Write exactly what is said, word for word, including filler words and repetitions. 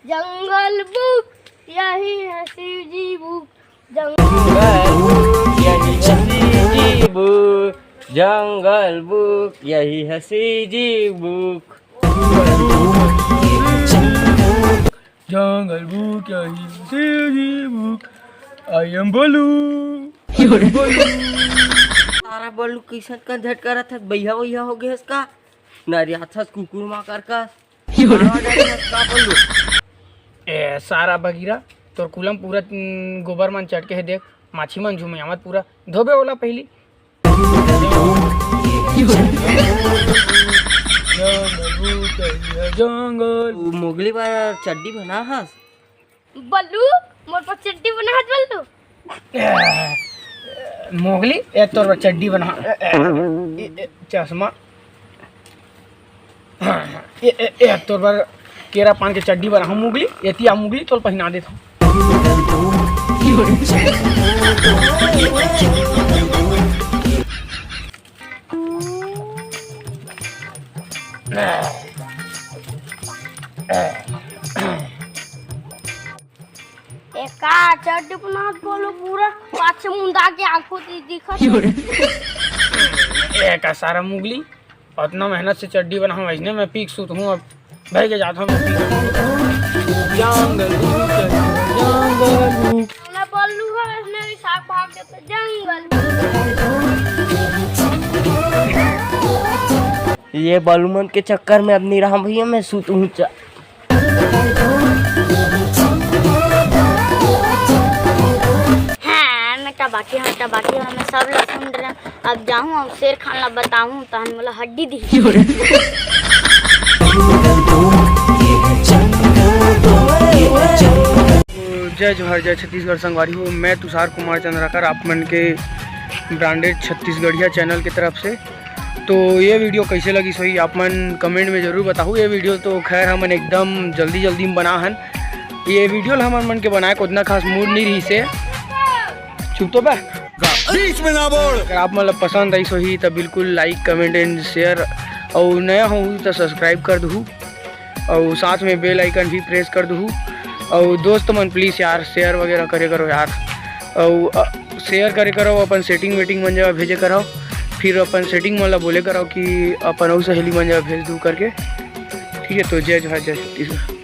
जंगल बुक, यही है शिव जी बुक। जंगल बुक, यही है शिव जी बुक। जंगल बुक, यही है शिव जी बुक। जंगल बुक, यही है शिव जी बुक। I am बलू। सारा बलू किसन का झट करत है, बइहा बइहा हो गए इसका। नरियाथस कुकुर माकर का। का बोलू? ए, सारा बगीरा, तोर कुलम पूरा, उम, गोबर मन चटके हे, देख, माछी मन झुमियावत पूरा। धोबे ओला पहिली। जंगल, जंगल। वो मोगली बार चड्डी बना हस? बल्लू, मोर पर चड्डी बना हस बल्लू। ए, मोगली, ए तोर बर चड्डी बना, ए, ए, ए, ए, चश्मा, ए, ए, ए, तोर बर केरा पान के चड्डी बना हूँ मोगली, एती आ मोगली, तोर पहिना देत हूँ। एका चड्डी बनात बोलू पूरा पाछे मुंडा के आंखों ती दिखत। एका सारा मुगली, अतना मेहनत से चड्डी बनाहूं, वैसने मैं पीक सूत हूं, अब बह के जात हूं। जंगल बुक, जंगल बुक। ना बोलू है, इसने भी साग भाग देता जंगल। ये बालू मन के चक्कर में अब नहीं रहा भैया, मैं सूत हूं। हाँ, मैं टबाकी हूँ, टबाकी हूँ, मैं सब ला सुन रहे हैं। अब जाऊँ और शेर खान ला बताऊँ, तहन मोला हड्डी दी। जय जोहार, जय छत्तीसगढ़ संगवारी हो, मैं तुषार कुमार चंद्राकर आप मन के ब्रांडेड छत्तीसगढ़िया चैनल की तरफ से। तो ये वीडियो कैसे लगी सोई आप मन कमेंट में जरूर बताहू। ये वीडियो तो खैर हमन एकदम जल्दी जल्दी में बना हन। ये वीडियो ला हमन मन के बनाए के उतना खास मूड नहीं रही से। चुप तो बा। बीच में ना बोल। अगर आप मन ला पसंद आई सोही तो बिल्कुल लाइक, कमेंट एंड शेयर, और नया हो तो सब्सक्राइब कर दू। और साथ में बेल आइकन भी प्रेस कर दू। और दोस्त मन प्लीज यार शेयर वगैरह करे करो यार। और शेयर करे करो, अपन सेटिंग वेटिंग मन जगह भेजे करो, फिर अपन सेटिंग मन ला बोले करो कि अपन अउ सहेली मन जगह भेज दू करके। ठीक है, तो जय जोहार, जय छत्तीसगढ़।